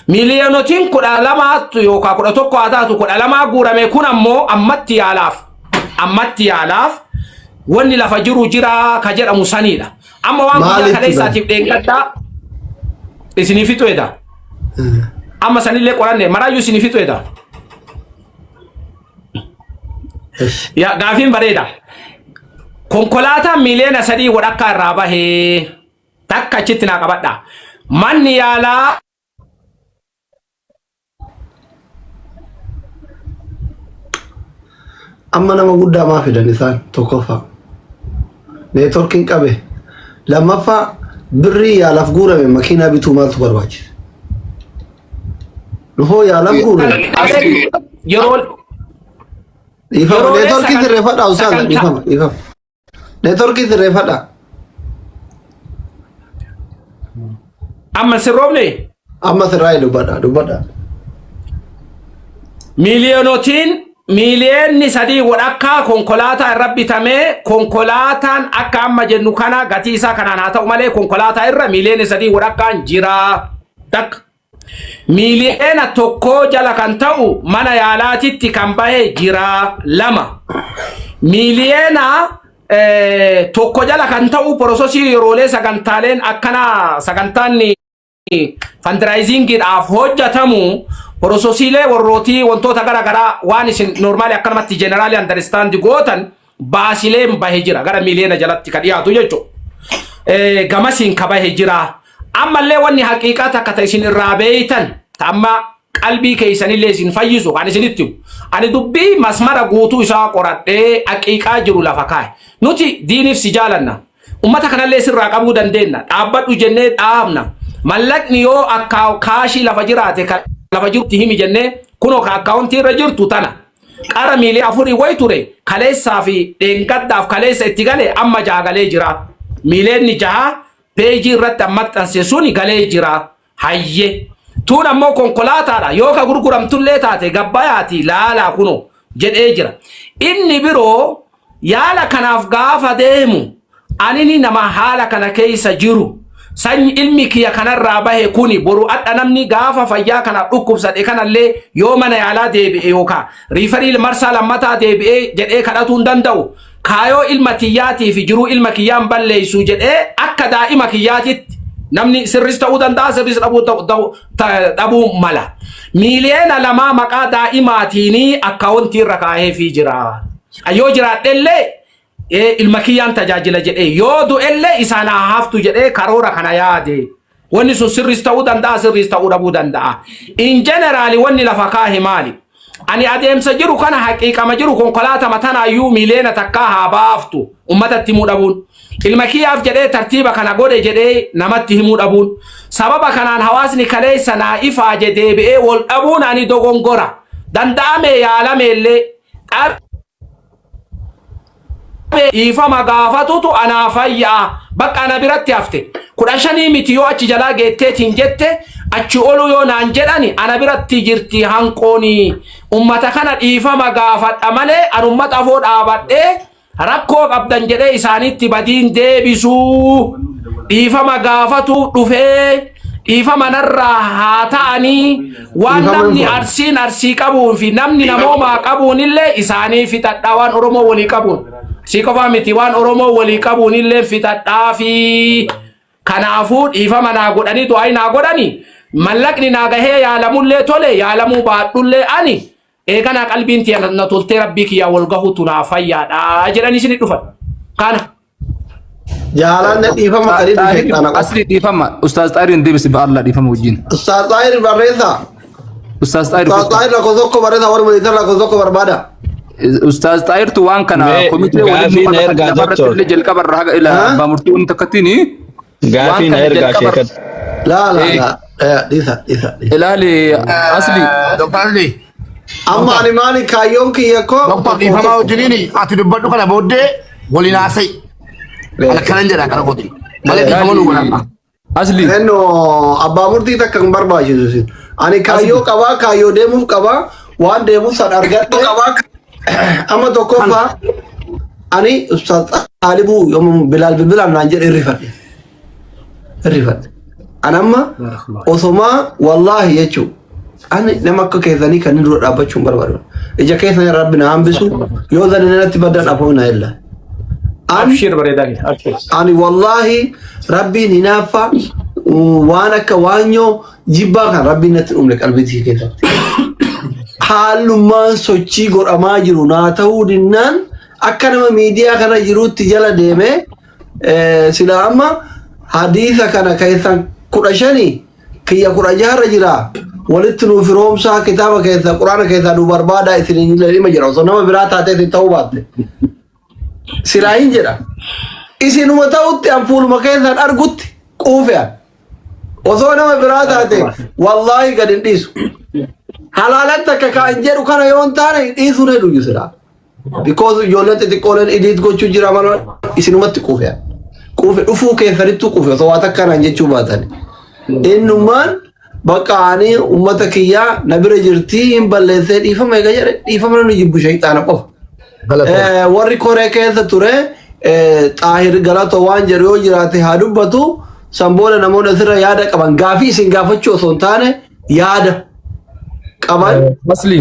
Miiliyonotiin 12 yookaan 11 haa taatu 12 guurame kun ammoo ammatti yaalaaf wanni lafa jiru jira ka jedhamu saniidha. Amma waan guyyaa Maalitti kaleessaatiif dheengaddaa isinii fixu eda. Amma sanillee qoranne maraayyuu isinii fixu eda. Yaa gaafiin bareeda. Konkolaataan miiliyoona 3 walakkaa irraa bahee takka achitti naa qabadha. Manni yaalaa Amma nama guddaa maa fidan isaan tokkoffaa. Neetworkiin qabe. Lammaffaa birrii yaalaaf guurame makiinaa bituu maaltu barbaachise? Nuhoo yaalaaf guurre. Yeroo Dhiifama Yeroolee neetworkii sirreeffadhaa ustaaza sagantaa dhiifama dhiifama. Neetworkii sirreeffadhaa. Amma sirroofne Amma sirraa'e dubbadhaa dubbadhaa. Miiliyonotiin miiliyoonni 3 walakkaa konkolaataa irra bitamee konkolaataan akka amma jennu kana gatii isaa kanaan haa ta'u malee konkolaataa irra miiliyoonni 3 walakkaan jira. Takka. Miiliyoona 1 jala kan ta'u mana yaalaatitti kan bahe jira lama. Miiliyoona 1 jala kan ta'u porososii yeroolee sagantaaleen akkanaa sagantaan fundraisingiidhaaf hojjetamu porososiilee warrootii wantoota gara garaa waan isin normaalii akkanumatti generally understand gootan baasileen bahe jira gara miiliyoona jalatti ka dhiyaatu jechuudha. Gamasiin ka bahe jira. Ammallee wanni haqiiqaa takka ta isin irraa beeytan ta amma qalbii keessanillee isin fayyisu kan isinitti himu. Ani dubbii masmara guutuu isaa qoradhee haqiiqaa jiru lafa kaa'e. Nuti diiniif si jaalanna. Ummata kanallee sirraa qabuu dandeenna. Dhaabbadhu jennee dhaabna. Mallaqni yoo akka kaashii lafa jiraate kan lafa jirutti himi jennee kunoo ka akkaawuntii irra jirtu tana. Qara miilii afurii wayi ture kaleessaa fi dheengaddaaf kaleessa itti gale amma jaha galee jira. Miileenni jaha peejii irratti maxxanse suni galee jira. Hayye. Tuun ammoo konkolaataadha. Yoo ka gurguramtullee taate gabbayaati laalaa kunoo jedhee jira. Inni biroo yaala kanaaf gaafa deemu anini nama haala kana keessa jiru sanyi ilmi kiyya kanarraa bahe kuni boru adha namni gaafa fayyaa kana dhukkubsadhe kanallee yoo mana yaalaa deebi'e yookaan riifarii marsaa lammataa deebi'ee jedhee kadhatuu hin danda'u. Kaayoo ilma tiyyaatii fi jiruu ilma kiyyaan balleessu jedhee akka daa'ima kiyyaatitti namni sirris ta'uu danda'a sirris dhabuu mala. Miiliyoona 2 maqaa daa'imaatiinii akkaawuntii irra kaa'eefii jira. Yoo jiraadhellee ilma kiyyaan tajaajila jedhee yoo du'ellee isaan haa haftu jedhee karoora kana yaade. Wanni sun sirris ta'uu danda'a sirris ta'uu dhabuu danda'a. In general wanni lafa kaahe maali? Ani adeemsa jiru kana haqiiqama jiru konkolaatama tanaayyuu miiliyoona 1 haa baaftu ummatatti himuu dhabuun. Ilma kiyyaaf jedhee tartiiba kana godhe jedhee namatti himuu dhabuun. Sababa kanaan hawaasni kaleessa naa ifaaje deebi'ee wal dhabuun ani dogongora. Danda'ame yaalame illee dhiifama gaafatutu anaa fayyaa bakka ana biratti hafte 15 miti yoo achi jalaa geetteetiin jette achi oluu yoo naan jedhani ana biratti jirti hanqooni ummata kana dhiifama gaafadha malee an ummata afoo dhaabadhee rakkoo qabdan jedhee isaanitti badiin deebisuu dhiifama gaafatu dhufee dhiifama narraa haa ta'anii waan Dhiifama hin namni fudhannu. Arsiin Arsii qabuun fi namni namoomaa qabuun illee isaanii fixadhaa waan Oromoo walii qabuun. Arsii qofaa miti waan Oromoo walii qabuun illee fixadhaa fi kanaafuu dhiifama naa godhanii du'aa naa godhanii mallaqni naa gahee yaalamullee tole yaalamuu baadhullee ani eeganaa qalbiin tiya na toltee rabbii kiyyaa wal gahuutu naa fayyaadha jedhanii isin dhufan. Kana. Jaalanne dhiifama kan inni sheexaana qofa. Asli dhiifama Ustaaz Xaahiriin deebisi ba'Allah dhiifama wajjin. Ustaaz Xaahir barreessaa. Ustaaz Xaahir Ustaaz Xaahir lakkoofsa tokko barreessaa warri mul'atan lakkoofsa tokko barbaada. Ustaaz Xaahirtu waan kana Mee komitee waliin gaafii na ergaa lafa irratti doctor. illee jalqaba irraa haga ila Ha? abbaa murtii wanti takkattiin waan Gaafii na kana ergaa jalqaba sheekat. Laa laa Eh. laa. Dhiisa dhiisa dhiisa. ilaali asli Doktar Ali, Amma ani maali kaayyoon kiyya koo Doktar dhiifamaa wajjiniin ati dubbadhu kana booddee waliin haasa'i. Ana kanan jedha kana kooti. Malee dhiifama nu godhan. Asli Enno abbaa murtii takka hin barbaachisu isin. Ani kaayyoo qabaa kaayyoo deemuuf qabaa waan deemuuf san argadhe. Amma tokkoffaa ani ustaaz Xaalibuu yommuu Bilaal bilbilaan naan jedhe irrifadhe. Irrifadhe. An amma osomaa wallaahi jechuu ani nama akka keessanii kan dura dhaabbachuu hin barbaadu. Ija keessan rabbi na hambisu yoo zani natti baddan afoo na illa. An Abshir bareedaa kee. Abshir. Ani wallaahi rabbiin hinaaffaa waan akka waanyoo jibbaa kan rabbiin natti uumne qalbii keessatti. Haalummaan sochii godhamaa jiru naa ta'uu dinnaan akka nama miidiyaa kana jiruutti jala deemee sila amma hadiisa kana keessan 15 kiyya 16rra jira walitti nuu firoomsaa kitaaba keessa quraana keessaa nu barbaadaa isin hin dhima jira osoo nama biraa taatee isin ta'uu baatte. Silaa hin jedha. Isinuma ta'utti an fuuluma keessan argutti quufe an. Osoo nama biraa taate wallaahi gad hin dhiisu. Halaalatti akka kaan jedhu kana yoo hin taane hin dhiisuun heduu silaa. Because ijoolleen xixiqqooleen idiit gochuu jira malee isinumatti quufe an. Quufe dhufuu keessanittuu quufe osoo waa takka naan jechuu baatan. Innumaan bakka ani ummata kiyyaa na bira jirtii hin balleessee dhiifama eega jedhe dhiifama namni jibbu shayxaana qofa. Galatoom. Warri koree keessa ture Xaahir Galatoo waan jedhu yoo jiraate haa dubbatu. San booda namoonni asirra yaada qaban gaafii isin gaafachuu osoo hin taane yaada qaban Asli.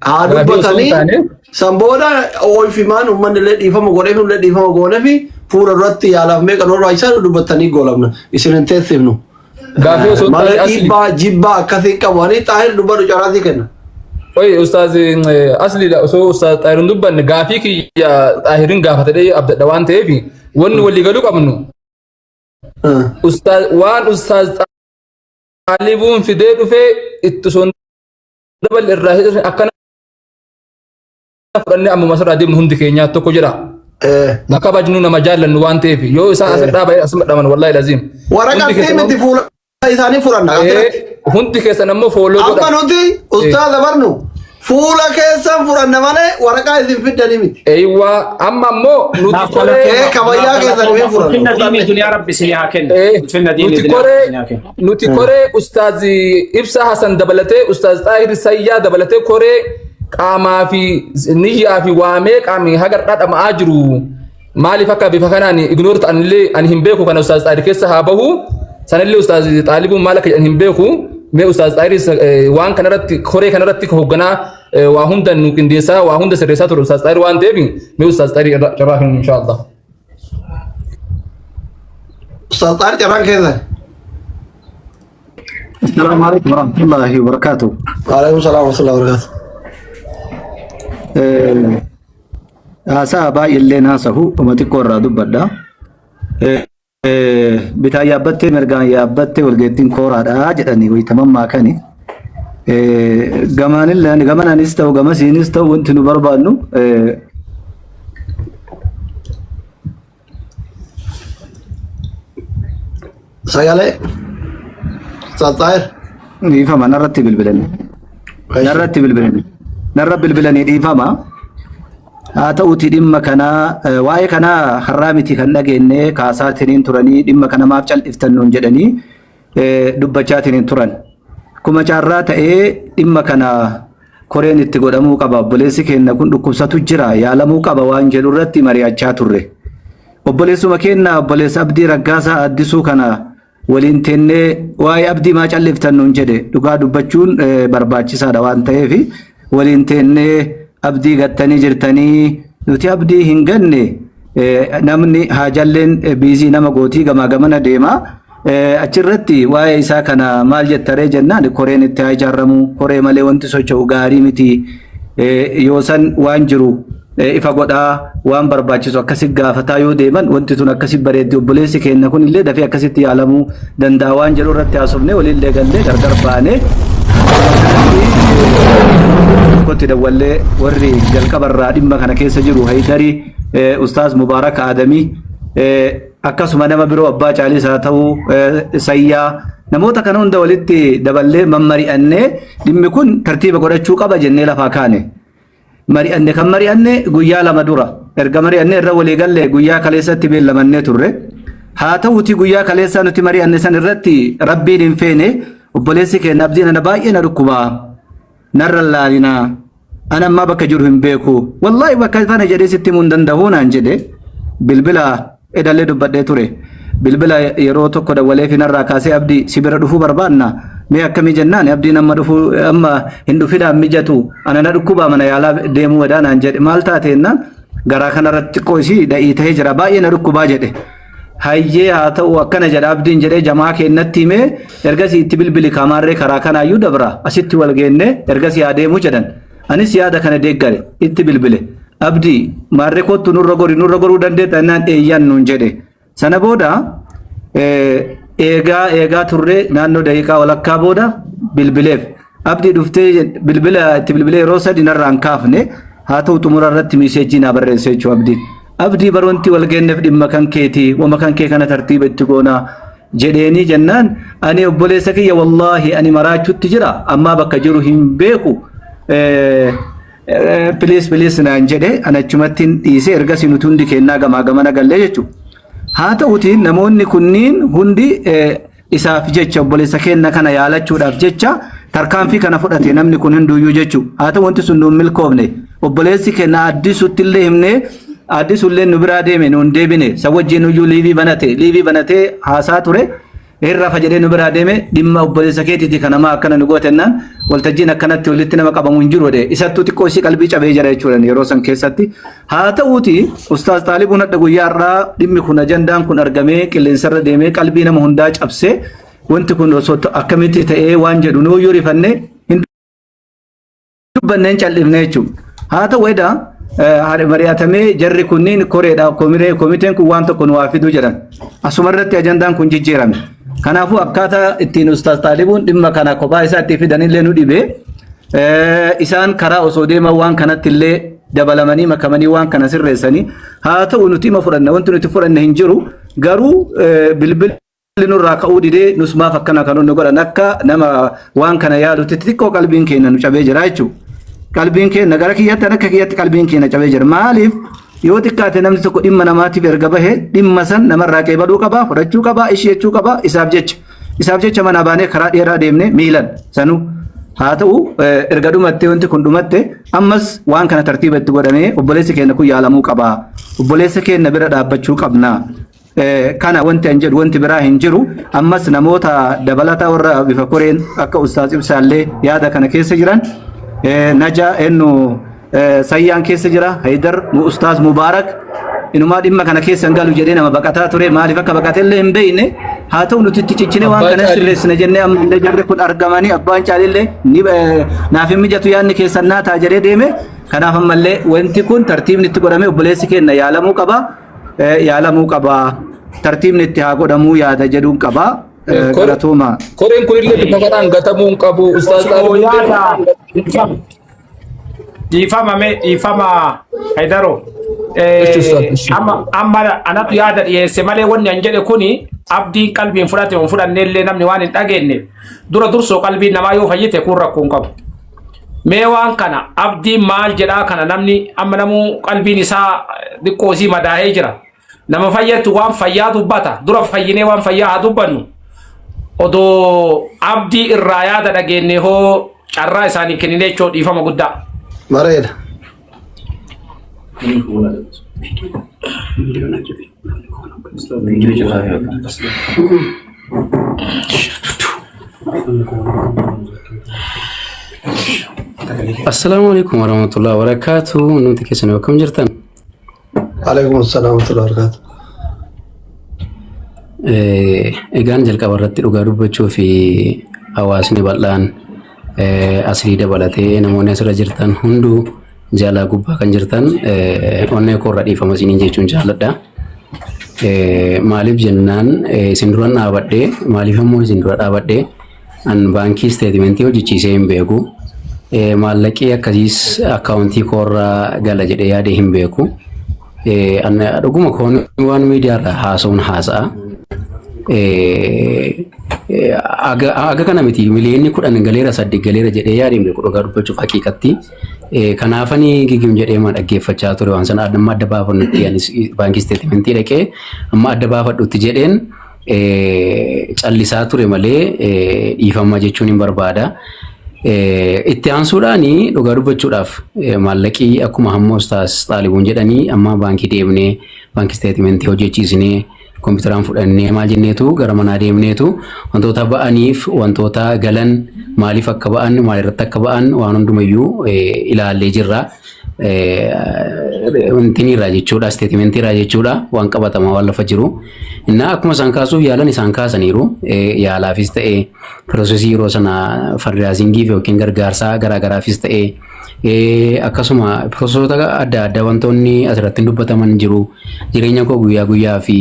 haa Gaafii osoo hin dubbatanii taane san booda ooyfimaan uummanni illee dhiifama godheef illee dhiifama goonefi fuula duratti yaalaaf meeqa nu barbaachisaa dubbatanii goolabna isin hin teessifnu. Gaafii osoo hin Malee taane asli. dhiibbaa jibbaa akkasii hin qabu. Ani Xaahir dubbadhu carraa kenna. Oye ustaaz asli osoo ustaaz Xaahirin dubbanne gaafii kiyya Xaahirin gaafatadhee abdadha waan ta'eef wanni walii galuu qabnu ustaaz waan ustaaz Xaalibuun fidee dhufee itti osoo hin daballe irraa hir'isne akkana fudhannee ammuma asirraa deemnu hundi keenyaa tokko jedha. Na kabajnu nama jaallannu waan ta'eef yoo isaan asirraa dhaabanii asuma dhaban wallaahi laziim. Waraqaa Hundi keessan miti fuula isaanii fudhanna. Asirratti. Hundi keessan ammoo fooloo Amma godha. nuti ustaaza barnu fuula keessan fudhanna malee waraqaa isin fiddanii miti. Eeywaa amma ammoo nuti Naaf koree Ee kabajaa keessan hin fudhannu. Ulfinna diinii duniyaa rabbi isinii haa kennu. Ulfinna diinii nuti duniyaa rabbi koree isinii haa kennu. nuti koree ustaaz Ibsaa Hasan dabalatee ustaaz Xaahir Sayyaa dabalatee koree qaamaa fi niyyaa fi waamee qaamni haga har'aa dhama'aa jiru maaliif akka bifa kanaan ignoor ta'anillee ani hin beeku kana ustaaz Xaahir keessa haa bahu sanillee ustaaz Xaalibuun maal akka jedhan hin beeku mee ustaaz Xaahir waan kanarratti koree kanarratti hoogganaa waa hunda nu qindeessaa waa hunda sirreessaa ture ustaaz Xaahir waan ta'eef mee ustaaz Xaahir irra carraa kennu inshaallah. Ustaaz Xaahir carraan keessan. السلام عليكم ورحمة الله وبركاته. Waalaikum salaam wa rahmatullahi wa barakatuh. Haasaa baay'eelleen haasahu uma xiqqoo irraa dubbadha. Bitaan yaabbattee mirgaan yaabbattee walgeettiin kooraadha jedhanii wayitaman maakani. Gamaanillee gamanaanis ta'u gamasiinis ta'u wanti nu barbaannu Sagalee. Ustaaz Xaahir. Dhiifama narratti bilbilanii. Narratti bilbilanii. Narra bilbilanii dhiifama. Haa ta'uuti dhimma kanaa waa'ee kanaa har'aa miti kan dhageenye kaasaatiniin turanii dhimma kana maaf cal'iftan nuun jedhanii dubbachaatiniin turan. Kuma carraa ta'ee dhimma kana koreen itti godhamuu qaba obboleessi keenya kun dhukkubsatu jira yaalamuu qaba waan jedhu irratti mari'achaa turre. Obboleessuma keenya obboleessa Abdii Raggaasaa Addisuu kana waliin teennee waa'ee Abdii maa calliftan nuun jedhe dhugaa dubbachuun barbaachisaadha waan ta'eef waliin teennee Abdii gattanii jirtanii nuti Abdii hin ganne namni haajalleen biizii nama gootii gamaa gamana deema. Achirratti waa'ee isaa kana maal jettaree jennaan koreen itti haa ijaaramu koree malee wanti socho'u gaarii miti yoo san waan jiru ifa godhaa waan barbaachisu akkasi gaafataa yoo deeman wanti tun akkasi bareeddi obboleessi keenya kun illee dafee akkasitti yaalamuu danda'a waan jedhu irratti haasofne waliillee gallee gargar baane tokkotti dawwallee warri jalqabarraa dhimma kana keessa jiru Haydarii Ustaaz Mubaarak Adamii akkasuma nama biroo abbaa caaliis haa ta'u sayyaa namoota kana hunda walitti daballee mammari'annee dhimmi kun tartiiba godhachuu qaba jennee lafaa kaane. Mari'anne kan mari'anne guyyaa 2 dura erga mari'anne irra walii galle guyyaa kaleessatti beellamannee turre. Haa ta'uutii guyyaa kaleessaa nuti mari'anne san irratti rabbiin hin feene obboleessi keenya abdiin ana baay'ee na dhukkubaa. Narra hin laalinaa. Ana ammaa bakka jiru hin beeku. Wallaahi bakka kana jedhee sitti himuu hin danda'u naan jedhe. Bilbila edallee dubbadhee ture. Bilbila yeroo tokko dawwaleef narraa kaasee, "Abdii, si bira dhufuu barbaanna, mee akkamii?" jennaan, "Abdiin amma dhufuu amma hin dhufinaan mijatu, ana na dhukkubaa, mana yaalaa deemuu wadaa," naan jedhe. "Maal taateenna?" "Garaa kanarratti xiqqoo isii dha'ii ta'ee jira, baay'ee na dhukkubaa," jedhe. "Hayyee, haa ta'u, akkana jedha Abdiin," jedhee jamaa kennatti himee, ergasii itti bilbili, kamaarree karaa kanaayyuu dabra, asitti wal geenne, ergasii haa deemuu jedhan. Anis yaada kana deeggare, itti bilbile. "Abdii, maarree kottu, nurra gori, nurra goruu dandeetta?" jennaan, "Eeyyan," nuun jedhe. Sana booda eegaa eegaa turre. Naannoo daqiiqaa walakkaa booda bilbileef. "Abdii, dhuftee?" Bilbila itti bilbilee yeroo 3 narraa hin kaafne. Haa ta'u, xumura irratti message naa barreesse jechuudha Abdiin. "Abdii, baroonti wal geenneef dhimma kan keetii, wama kan kee kana tartiiba itti goonaa," jedheenii jennaan, "Ani obboleessa kiyya, wallaahi ani maraachutti jira, ammaa bakka jiru hin beeku. Please, please," naan jedhe. Ana achumatti dhiisee, ergasii nuti hundi kennaa gamaa gamana gallee jechuudha. Haa ta'uti, namoonni kunniin hundi isaaf jecha, obboleessa keenya kana yaalachuudhaaf jecha tarkaanfii kana fudhate namni kun hunduyyuu jechuudha. Haa ta'u, wanti sun nuun milkoofne. Obboleessi keenya Addisutti illee himnee, Addisuullee nu biraa deeme, nuun deebine. Isa wajjin iyyuu live banatee haasaa ture. Hirrafa jedhee nu biraa deeme. "Dhimma obboleessa keetiiti kan namaa akkana nu gootennaan, waltajjiin akkanatti walitti nama qabamu hin jiru," jedhe. Isattuu xiqqoo isii qalbii cabee jira jechuudha yeroo san keessatti. Haa ta'uuti, Ustaaz Xaalibuun hadha guyyaa har'aa dhimmi kun, ajandaan kun argamee qilleensarra deemee qalbii nama hundaa cabsee, wanti kun osoo akkamitti ta'ee waan jedhu nuuyyuu rifannee hin dubbanneen cal'ifne jechuudha. Haa ta'u, edaa mari'atamee jarri kunniin koreedha, komiteen kun waan tokko nu waa fiduu jedhan. Asuma irratti ajandaan kun jijjiirame. Kanaafuu akkaataa ittiin Ustaaz Xaalibuun dhimma kana kophaa isaa itti fidanillee nu dhibee, isaan karaa osoo deeman waan kanatti illee dabalamanii makamanii waan kana sirreessanii. Haa ta'u, nuti ima fudhanna, wanti nuti fudhanne hin jiru. Garuu bilbilli nurraa ka'uu didee, nus maaf akkana kan nu godhan, akka nama waan kana yaadutti xixiqqoo qalbiin keenya nu cabee jira jechuudha. Qalbiin keenya gara kiyyatti, akka kiyyatti qalbiin keenya cabee jira. Maaliif, yoo xiqqaate namni tokko dhimma namaatiif erga bahe, dhimma san namarraa qeebaluu qaba, fudhachuu qaba, ishii jechuu qaba isaaf jecha. Isaaf jecha mana baanee karaa dheeraa deemne miilan sanuu. Haa ta'u, erga dhumatte, wanti kun dhumatte, ammas waan kana tartiiba itti godhamee obboleessi keenya kun yaalamuu qaba. Obboleessa keenya bira dhaabbachuu qabna. Kana wanti an jedhu, wanti biraa hin jiru. Ammas namoota dabalataa warra bifa koreen akka Ustaaz Ibsaallee yaada kana keessa jiran, Naja ennu Sayyaan keessa jira, Haydar, Ustaaz Mubaarak inumaa dhimma kana keessa hin galu jedhee nama baqataa ture. Maaliif akka baqate illee hin beekne. Haa ta'u, nuti itti cichine waan kana sirreessina jennee, amma illee jarri kun argamanii, abbaan caalillee ni naaf hin mijatu, yaadni keessan naa ta'a jedhee deeme. Kanaaf ammallee wanti kun tartiibni itti godhamee obboleessi keenya yaalamuu qaba, yaalamuu qaba, tartiibni itti haa godhamuu yaada jedhuun qaba. Galatooma. Koreen kunillee bifa kanaan gatamuu hin qabu. Ustaaz Osoo yaada dhiifama mee, dhiifama Haydaro. Amma anatu yaada dhiyeesse malee, wanni an jedhe kuni Abdiin qalbiin fudhate hin fudhanne illee namni waan hin dhageenye dura dursoo qalbiin namaa yoo fayyite kun rakkoo hin qabu. Mee waan kana Abdiin maal jedhaa? Kana namni amma namuu qalbiin isaa xiqqoo isii madaa'ee jira. Nama fayyattu waan fayyaa dubbata. Dura fayyinee waan fayyaa haa dubbannu. Odoo Abdii irraa yaada dhageenye hoo, carraa isaanii kenninee jechuu, dhiifama guddaa. Bareeda. Assalaamu alaikum warahmatullahi wabarakatuh. Nuti keessan akkam jirtan? Alaikum assalam wa rahmatullahi wa barakatuh. Egaan jalqaba irratti dhugaa dubbachuu fi hawaasni bal'aan asii dabalatee namoonni asirra jirtan hunduu, jaalaa gubbaa kan jirtan, onnee koorra dhiifama isiniin jechuun jaalladha. Maaliif jennaan, isin dura dhaabadhee, maaliif ammoo isin dura dhaabadhee, an baankii statement hojjechiisee hin beeku. Maallaqii akkasiis account koorra gala jedhee yaadee hin beeku. Dhuguma koon waan miidiyaarra haasa'uun haasa'a. Aga kana miti, miliyoonni 10 galeera, 8 galeera jedhee yaadee hin beeku dhugaa dubbachuuf haqiiqatti. Kanaafani gigim jedhee ma dhaggeeffachaa ture waan sana. Amma adda baafannutti, anis baankii statement dhaqee amma adda baafadhutti jedheen callisaa ture malee, dhiifama jechuun hin barbaada. Itti aansuudhaan dhugaa dubbachuudhaaf, maallaqii akkuma hamma Ustaas Xaalibuun jedhanii amma baankii deemnee baankii statement hojjechiisnee Kompiitaraan fudhannee maal jenneetu gara manaa deemneetu wantoota ba'aniif wantoota galan, maaliif akka ba'an, maalirratti akka ba'an waan hundumayyuu ilaallee jirra. Wantinirraa jechuudha, statementiirraa jechuudha, waan qabatamaa waan lafa jiru. Innaa akkuma isaan kaasuuf yaalan isaan kaasaniiru. Yaalaafis ta'e, processii yeroo sana fundraisingiif yookiin gargaarsaa garaagaraafis ta'e, akkasuma processoota adda addaa wantoonni asirratti dubbataman jiru. Jireenya koo guyyaa guyyaa fi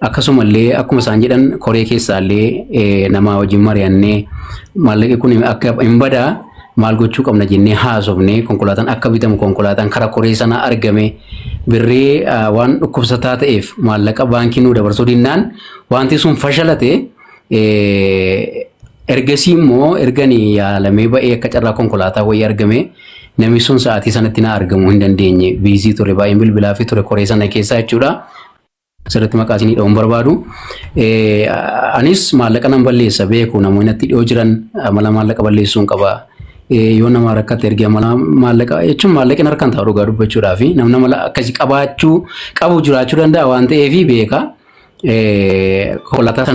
akkasumallee akkuma isaan jedhan koree keessaallee nama wajjin mari'annee, maallaqi kun akka hin badaa maal gochuu qabna jennee haasofnee, konkolaataan akka bitamu, konkolaataan karaa koree sanaa argame, birrii waan dhukkubsataa ta'eef maallaqa baankii nuu dabarsuu dinnaan wanti sun fashalate. Ergasii immoo erganii yaalamee ba'ee akka carraa konkolaataa wayii argame, namni sun sa'aatii sanatti na argamuu hin dandeenye, busy ture, baay'een bilbilaa fi ture koree sana keessaa jechuudha. Asirratti maqaa isinii dha'uun barbaadu. Anis maallaqa nan balleessa beeku, namoonni natti dhiyoo jiran amala maallaqa balleessuun qaba. Yoo nama rakkate ergee amala maallaqa jechuun maallaqni harkaan taa'u dhugaa dubbachuudhaa fi namni amala akkasii qabaachuu qabu jiraachuu danda'a waan ta'eef beeka. Konkolaataa sana